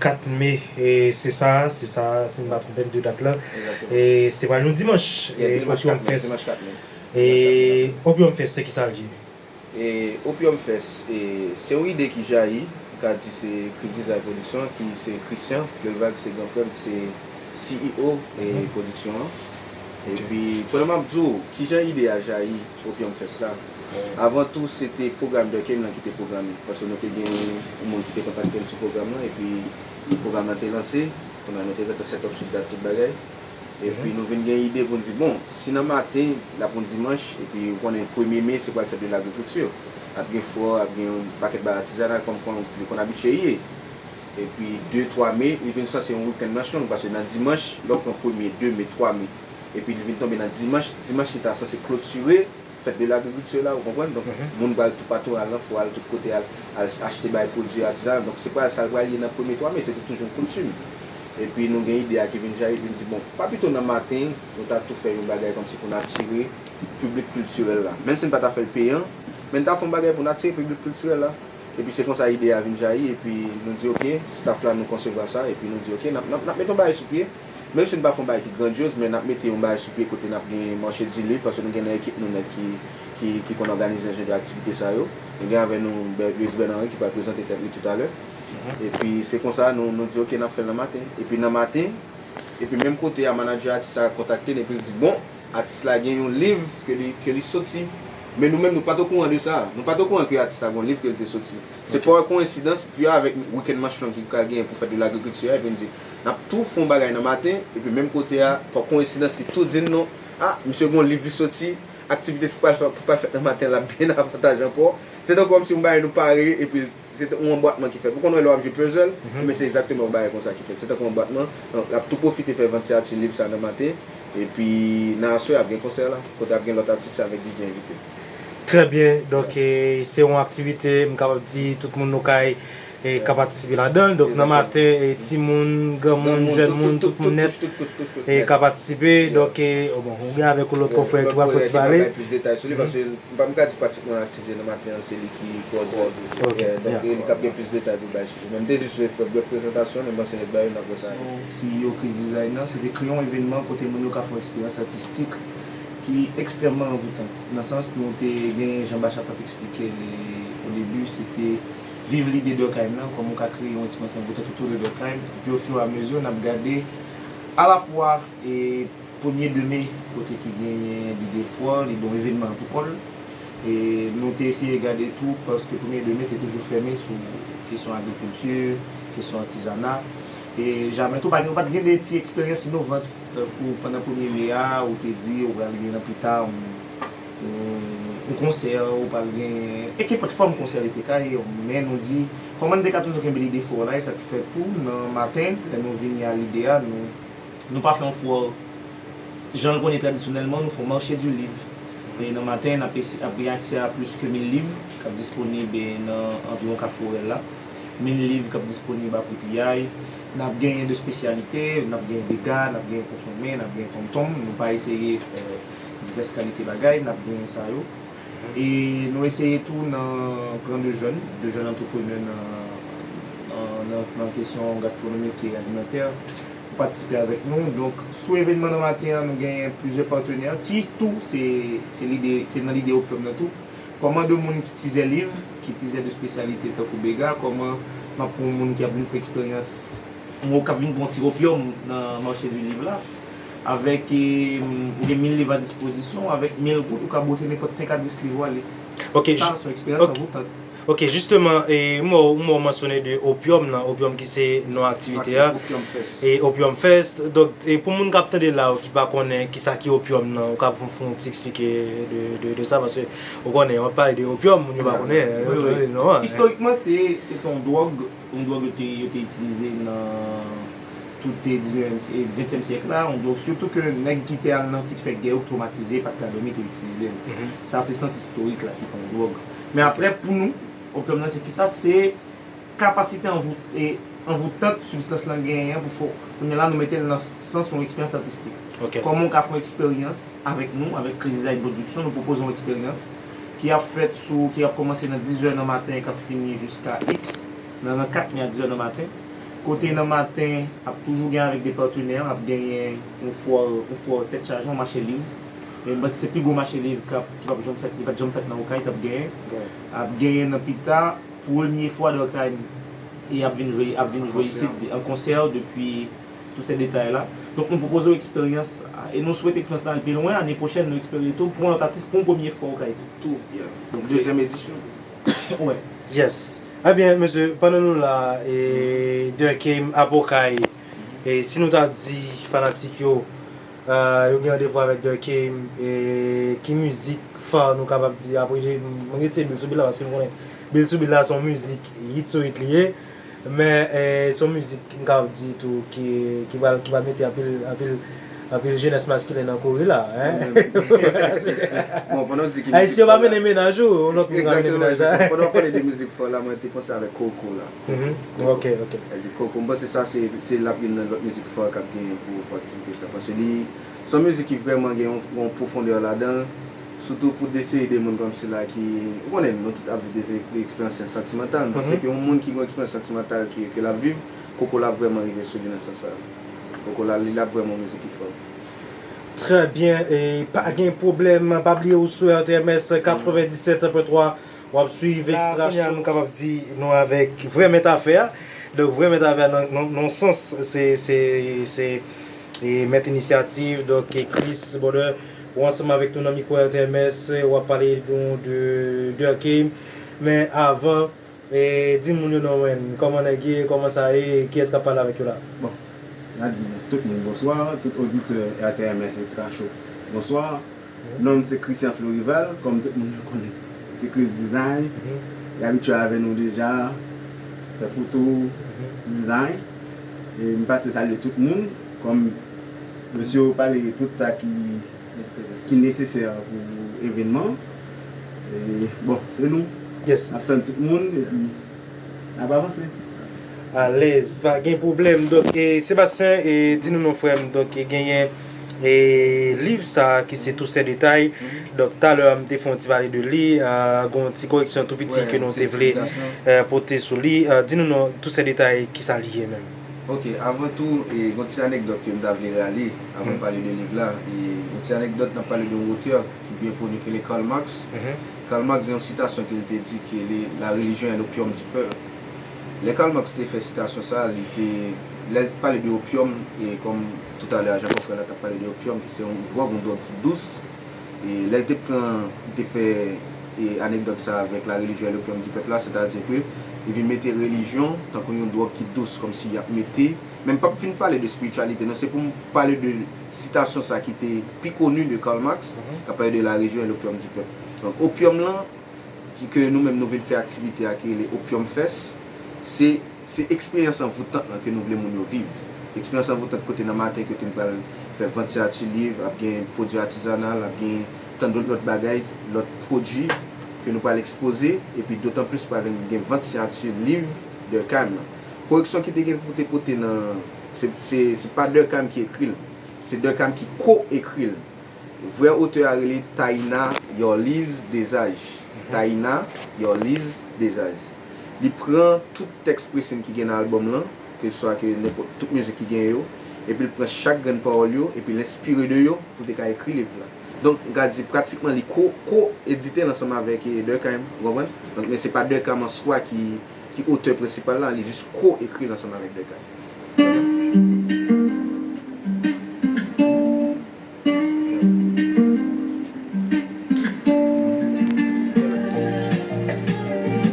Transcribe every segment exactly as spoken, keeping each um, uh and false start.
Kat me, e, se sa, se sa, si m pa twonpe m de dat la. E, se pral yon dimanch, e, Opium Fest. E, Opium Fest, se kisa l ye? E, Opium Fest, e, se yon ide ki jayi, m ka di se Chris Design Production, ki se Christian Fleurvague, se gran frè m, ki se C E O, e, pwodiksyon an. Epi, pandan m ap di w kijan ide a jayi, Opium Fest la. Avan tou, se te pwogram Durkheim nan ki te pwograme. Paske nou te gen yon moun ki te kontakte n sou pwogram nan, epi pwogram nan te lanse. Kounye a nou te gentan set up sou dat, tout bagay. Epi nou vin gen ide pou n di, bon, si nan maten, l ap yon dimanch, epi ou konnen premye me, se pral fèt de lagrikilti. Ap gen fò, ap gen yon pakèt bagay atizanal, kòm, kòm li konn abitye ye. Epi de, twa me, li vin sanse yon weekend manch long, paske nan dimanch, lè w pran premye, de me, twa me, epi li vin tonbe nan dimanch, dimanch ki ta sanse klotire fèt de lagrikilti la, ou konprann? Donk, moun pral toupatou, al nan fò, al tout kote, al, al achte bay pwodui atizanal. Donk, se pral sa l pral ye nan premye twa me, se te toujou yon koutim. Epi nou gen ide a ki vin jayi, epi n di, bon, pa pito nan maten, nou ta tou fè yon bagay kòmsi pou n atire piblik kiltirèl la. Menm si n pa ta fè l peyan, men n ta fè yon bagay pou n atire piblik kiltirèl la. Epi se konsa ide a vin jayi, epi nou di, oke, staff la, nou konsevwa sa, epi nou di, oke, n ap, n ap, n ap mete yon bagay sou pye. Menm si n pa fè yon bagay ki grandyoz, men n ap mete yon bagay sou pye kote n ap gen mache di liv, paske nou gen nan ekip nou nèg ki, ki, ki konn òganize jan de aktivite sa yo. Nou gen avè nou Bè-, Luis Bernard ki pral prezante tèt li toutalè. Epi se konsa nou, nou di, oke, n ap fè l nan maten. Epi nan maten, epi menm kote a, manadjè atis la kontakte n, epi l di, bon, atis la gen yon liv ke li, ke li soti. Men nou menm, nou pa t okouran de sa. Nou pa t okouran ke atis la gen yon liv ke l te soti. Se pa yon koyensidans, vye avèk weekend manch long ki pral genyen pou fèt de lagrikilti a, epi n di, n ap tou fè yon bagay nan maten, epi menm kote a, pa koyensidans, li tou di n non, a, misye gen yon liv li soti, aktivite ki pral fè, ki pral fèt nan maten la byen avantaj ankò. Se tankou kòmsi yon bagay nou pare, epi se te yon anbwatman ki fèt. Ou konn wè lè w ap jwe puzzle, men se egzakteman yon bagay konsa ki fèt. Se tankou anbwatman, donk, l ap tou pwofite fè vann siyati liv sa nan maten, epi nan aswè ap gen konsè la, kote ap gen lòt atis avèk D J envite. Trè byen, donk, e, se yon aktivite, m kapab di, tout moun nou kay, e, ka patisipe ladan l. Donk, nan maten, e, timoun, granmoun, jèn moun, tout moun nèt, e, ka patisipe. Donk, e, bon, ou gen avèk ou lòt konfrè ki pral fè ti pale. M pa, m ka di pratikman aktivite nan maten an, se li ki kowòdone. Ok, yeah. Donk, e, li k ap gen plis detay pou bay sou li. Men m te jis vle fè brèf prezantasyon, men m panse lòt bagay yo n ap wè sa. Sou C E O Chris Design nan, se te kreye yon evènman kote moun yo ka fè yon eksperyans atistik ki ekstrèmman anvoutan. Nan sans, nou te gen jan Bachat t ap eksplike li o debi, se te viv lide Durkheim nan, kòman w ka kreye yon eksperyans anvoutan toutou de Durkheim. Epi, ofiramezi, n ap gade alafwa, e, premye de me, kote ki genyen lide fò, lide yon evènman an tou kò l. E nou te eseye gade tou, paske premye de me te toujou fèmen sou kesyon agrikilti, kesyon atizana. E jamè tou, pa gen, pa t gen de ti eksperyans inovant. Tankou pandan premye me a, ou te di, ou pral gen nan pita, yon, yon, yon konsè, ou pral gen, e kenpòt fòm konsè li te ka ye, men nou di, kòman n te ka toujou kenbe lide fò la, e sa k fè tou, nan maten, lè nou vini a lide a, nou, nou pa fè yon fò jan l konnen tradisyonèlman, nou fè yon marché du livre. E nan maten, n ap esi-, ap gen aksè a plis ke mil liv k ap disponib, e, nan anviwon Kafou Orèl la. Mil liv k ap disponib a pri piyay. N ap genyen de espesyalite, n ap genyen dega, n ap genyen konsonmen, n ap genyen tonmtonm. Nou pa eseye fè divès kalite bagay, n ap genyen sa yo. E nou eseye tou nan pran de jèn, de jèn antreprenè nan, nan, nan, nan kesyon gastwonomik e alimantè pou patisipe avèk nou. Donk, sou evènman nan maten an, nou genyen plizyè patnè ki tou, se, se lide, se nan lide Opium nan tou. Kòman de moun ki tizè liv, ki tizè de espesyalite tankou bega, kòman m ap pran yon moun ki ap vin fè eksperyans, yon moun k ap vin pran ti opyòm nan marché du livre la, avèk, e, ou gen mil liv a dispozisyon, avèk mil goud, ou ka bwote nenpòt senk a dis liv ou ale. Ok, sa, se yon eksperyans anvoutan. Ok, jisteman, e, m wè w, m wè w mansyone de Opium nan, Opium ki se non aktivite a. Opium Fest. E Opium Fest. Donk, e, pou moun k ap tande la, ki pa konnen kisa ki Opium nan, ou ka fè, fè yon ti eksplike de, de, de sa, paske ou konnen, w ap pale de Opium, moun yo pa konnen, yo tande non an. Istorikman, se, se te yon dwòg, yon dwòg yo te, yo te itilize nan tout, e, diznèvyèm sy-, e, ventyèm syèk la, yon dwòg sitou ke nèg ki te al nan, ki te fè gè yo, twomatize, pa t ka dòmi, te itilize l. Sa se sans istorik la ki fè yon dwòg. Men apre, pou nou, Opium nan se kisa? Se kapasite anvout-, e, anvoutant sibstans lan genyen an pou fè, kounye a la nou mete l nan sans yon eksperyans atistik. Ok. Kòman w ka fè yon eksperyans avèk nou, avèk Crazy Side Production, nou pwopoze yon eksperyans ki ap fèt sou, ki ap kòmanse nan diz è nan maten e k ap fini jiska X, nan, nan kat me a diz è nan maten. Kote nan maten, ap toujou gen avèk de patnè, ap genyen yon fwa, yon fwa tèt chaje, yon mache liv. Men m panse se pi gwo mache liv k ap, ki p ap janm fèt, ki pa t janm fèt nan Okay k ap genyen. Ap genyen nan pita, premye fwa Durkheim e ap vin jwe, ap vin jwe isit an konsè depi tout se detay la. Donk nou pwopoze w eksperyans sa. E nou swete eksperyans la al pi lwen, ane pwochèn nou espere tou pou yon lòt atis pou yon premye fwa Okay tou. Tou, yeah. Donk dezyèm edisyon. Wè. Yes. Ebyen, mesye, pandan nou la, e Durkheim ap Okay, e si nou ta di fanatik yo, e yo gen randevou avèk Durkheim, e ki mizik fa nou kapab di, apre mwen retire Bil sou Bil la, paske nou konnen Bil sou Bil la se yon mizik hit sou hit li ye, men e se yon mizik m kapab di tou ki, ki pral, ki pral mete anpil, anpil, anpil jenès maskilen nan kouri la, hein. Bon, pandan w di ki Ayisyen yo pa mennen mennaj ou, yon lòt moun ka mennen mennaj la. Pandan w pale de mizik fò la, mwen te panse avèk Koko la. Mhm. Ok, ok. Sa di Koko, m panse sa se, se l ap youn nan lòt mizik fò k ap genyen pou, pou aktivite sa. Paske li, se yon mizik ki vrèman gen yon, yon pwofondè ladan l. Sitou pou de seri de moun kòm sila ki, ou konnen, nou tout ap viv de, de eksperyans santimantal. M panse ke yon moun ki gen yon eksperyans santimantal ke, ke l ap viv, Koko la vrèman rive sou li nan sans sa. Koko la, li la vrèman yon mizik ki fò. Trè byen, e pa gen pwoblèm, pa bliye ou sou R T M S katrevenndisèt pwen twa, w ap swiv Extra Show. Kounye a nou kapab di nou avèk vrè mèt afè a. Donk, vrè mèt afè a nan, nan, nan sans, se, se, se, e, mèt inisyativ, donk, e, Chris Border, ou ansanm avèk nou nan mikwo R T M S, w ap pale nou de, de Durkheim. Men avan, e, di moun yo non, men, kòman nèg ye, kòman sa ye, kiyès k ap pale avèk yo la? Bon, n ap di tout moun bonswa, tout oditè R T M S Extra Show, bonswa. Non m se Christian Florival, kòm tout moun yo konnen. Se Chris Design. Li abitye avè nou deja, fè foto, design. E m pase salye tout moun, kòm mesye yo pale tout sa ki, ki nesesè pou evènman. E bon, se nou. Yes. N ap tann tout moun, epi n ap avanse. Alèz, pa gen pwoblèm. Donk, e, Sebastien, e, di nou non, frè m. Donk, e, genyen, e, liv sa ki se Tous ces détails. Donk, talè a, m te fè yon ti pale de li, a, gen yon ti koreksyon tou piti ke nou te vle, e, pote sou li. E, di nou non, Tous ces détails, kisa li ye menm? Ok, avan tou, e, gen yon ti anekdòt ke m ta vle rale, avan m pale de liv la. E, yon ti anekdòt, n ap pale de yon otè ki byen koni, ki rele Karl Marx. Karl Marx gen yon sitasyon ke l te di ke le, la religion est l'opium du peuple. Lè Karl Marx te fè sitasyon sa, li te, lè l pale de opyòm, e kòm toutalè a Jean Confrère la t ap pale de opyòm, ki se yon dwòg, yon dwòg ki dous, e lè l te pran, li te fè, e, anekdòt sa avèk la religion est l'opium du peuple la, sètadi ke li vin mete relijyon tankou yon dwòg ki dous, kòmsi y ap mete, men m p ap vin pale de espirityalite, non, se pou m pale de sitasyon sa ki te pi koni de Karl Marx, k ap pale de la religion est l'opium du peuple. Donk, opyòm lan, ki, ke nou menm nou vin fè aktivite a ki rele Opium Fest, se, se eksperyans anvoutant lan ke nou vle moun yo viv. Eksperyans anvoutant kote nan maten kote n pral fè vant siyati liv, ap gen pwodui atizanal, ap gen tann lòt, lòt bagay, lòt pwodui ke nou pral ekspoze, epi dotan plis pral gen vant siyati liv Durkheim lan. Koreksyon ki te gen pou te pote nan, se, se, se pa Durkheim ki ekri l, se Durkheim ki ko-ekri l. Vrè otè a rele Taina Yorliz Dezaj. Taina Yorliz Dezaj. Li pran tout tèks Presin ki gen nan albòm lan, keseswa ke nenpòt tout mizik ki gen yo, epi l pran chak grenn pawòl yo, epi l enspire de yo pou te ka ekri liv la. Donk, m ka di pratikman li ko, ko-edite l ansanm avèk, e, Durkheim, ou konprann? Donk, men se pa Durkheim an swa ki, ki otè prensipal la, li jis ko-ekri l ansanm avèk Durkheim.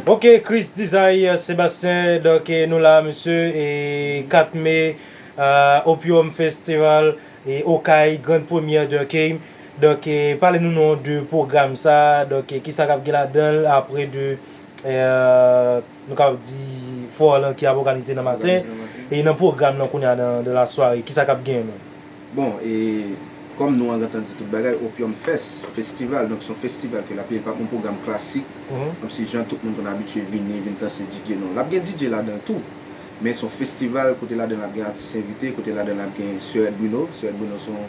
Ok, Chris Design, Sébastien, donk, e, nou la, mesye, e, kat me, a, Opium Festival, e, Okay, Grand Première Durkheim. Donk, e, pale nou non de pwogram sa, donk, e, kisa k ap gen ladan l, apre de, e, nou kapab di, fò lan ki ap òganize nan maten, e nan pwogram nan kounye a nan, de la soirée, kisa k ap genyen menm? Bon, e kòm non an gentan di tout bagay, Opium Fest, festival, donk se yon festival ke l ap ye, li pa yon pwogram klasik, kòmsi jan tout moun konn abitye vini, vin danse D J, non. L ap gen D J ladan l tou, men se yon festival kote ladan l ap gen atis envite, kote ladan l ap gen Sir Edwino. Sir Edwino se yon,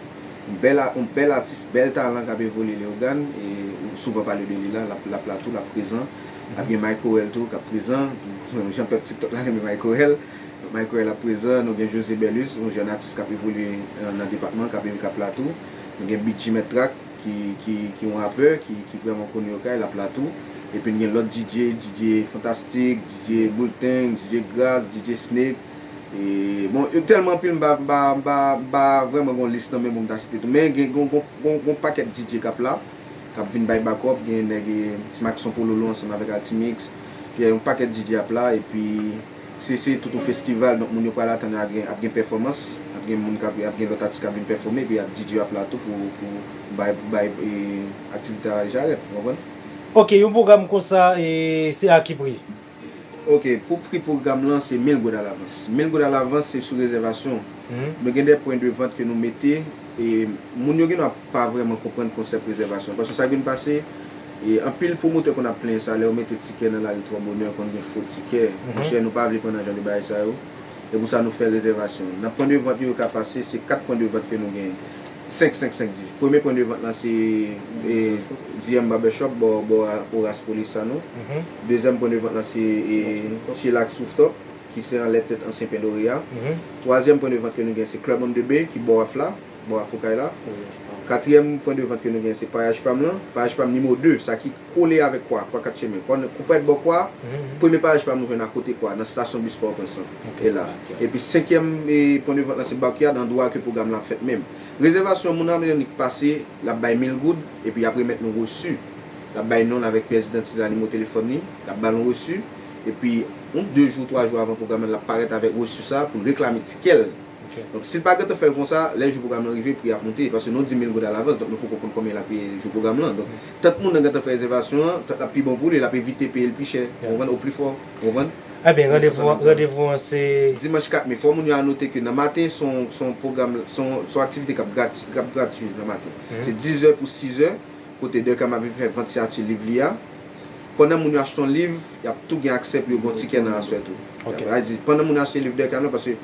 yon bèl a-, yon bèl atis, bèl talan k ap evolye Leyogàn, e ou souvan pale de li la, l ap, l ap la tou, l ap prezan. L ap gen Mike Orel tou k ap prezan, Jean Pep TikTok la renmen Mike Orel. Micro L ap prezan, nou gen José Berlus, yon jèn atis k ap evolye, eh, nan depatman, k ap viv, k ap la tou. Nou gen Bidji Mèt Trak, ki, ki, ki yon rapè, ki, ki vrèman koni okay, l ap la tou. Epi n gen lòt D J, D J Fantastik, D J Bulten, D J Gras, D J Snake. E, bon, yo tèlman anpil, m pa, m pa, m pa, m pa vrèman gen yon lis nan men pou m ta site tou. Men gen, gen, gen, gen, gen yon pakèt D J k ap la, k ap vin bay backup, gen nèg, eh, Ti Maxon Pololo ansanm avèk Altimix. Gen yon pakèt D J ap la, epi se, se tout yon festival, donk moun yo pral atann ap gen, ap gen pèfòmans, ap gen moun k ap, ap gen lòt atis k ap vin pèfòme, epi ap D J yo ap la tou pou, pou bay, pou bay, eh, aktivite a jarèt, w konprann? Ok, yon pwogram konsa, e se a ki pri? Ok, pou pri pwogram lan, se mil goud alavans. Mil goud alavans, se sou rezèvasyon. Mhm. Nou gen de pwen de vant ke nou mete, e moun yo gendwa pa vrèman konprann konsèp rezèvasyon. Paske sa k vin pase, e anpil pwomotè konn ap plenyen sa, lè yo mete tikè nan lari twò bonè, konn gen fo tikè. Mhm. Monchè, nou pa vle pran nan jan de bagay sa yo. E pou sa, nou fè rezèvasyon. Nan pwen de vant yo ka pase, se kat pwen de vant ke nou genyen. Senk, senk, senk, di. Premye pwen de vant lan se, e, D M Barbershop, bò, bò a Horace Polisano. Mhm. Dezyèm pwen de vant lan se, e, Chillax Rooftop, ki se anlè tèt ansyen Pandori a. Mhm. Twazyèm pwen de vant ke nou gen se Club on the Bay, ki bò a Fla, bò a Fokay la. Katriyèm pwen de vant ke nou gen se Payaj Pam lan, Payaj Pam nimewo de, sa ki kole avèk Kwa, Kwa Kat Chemen. Kwa, koupèt bò Kwa, mhm, premye Payaj Pam nou jwenn akote Kwa, nan stasyon bis Pòtoprens lan. Ok. E la. Ok. Epi senkyèm, e, pwen de vant lan se Backyard, andwa ke pwogram lan ap fèt menm. Rezèvasyon, moun nan annik pase, l ap bay mil goud, epi y ap remèt nou resi. L ap bay non l avèk pyès didantite la, nimewo telefòn li, l ap ba l yon resi, epi yon de jou, twa jou avan pwogram lan, l ap parèt avèk resi sa pou l reklame tikè l. Ok. Donk, si l pa gentan fè l konsa, lè jou pwogram lan rive, pri a ap monte, paske nou di mil goud alavans, donk nou poko konn konbyen l ap peye jou pwogram lan. Donk, mm, tant moun nan gentan fè rezèvasyon an, tant l ap pi bon pou li, l ap evite peye l pi chè, yeah, ou konprann, o pli fò, ou konprann? Ebyen, randevou an, randevou an se dimanch kat me. Fò moun yo anote ke nan maten, se yon, se yon pwogram, se yon, se yon aktivite k ap grati-, k ap gratui nan maten. Mhm. Se dizè pou sizè, kote Durkheim ap vin fè vant siyati liv li a. Pandan moun yo achte yon liv, y ap tou gen aksè pou yo gen yon tikè nan aswè tou. Ok. Sa vle di, pandan moun yo achte liv Durkheim nan, paske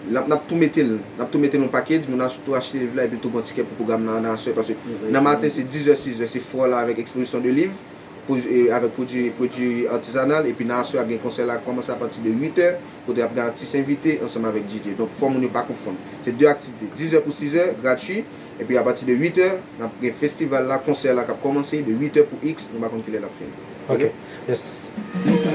n ap, n ap tou mete l, n ap tou mete l yon package, moun yo ap tou achte liv la, epi l tou gen yon tikè pou pwogram nan, nan aswè, paske nan maten se dizè, sizè, se fò la avèk ekspozisyon de liv, pou, e, avèk pwodui, pwodui atizanal, epi nan aswè ap gen konsè la, kòmanse apati de uit è, kote y ap gen atis envite ansanm avèk D J. Donk, fò moun yo pa konfonn. Se de aktivite, dizè pou sizè, gratui, epi apati de uit è, n ap gen festival la, konsè la k ap kòmanse de uit è pou X, nou pa konn kilè l ap fini. Ok? Ok. Yes.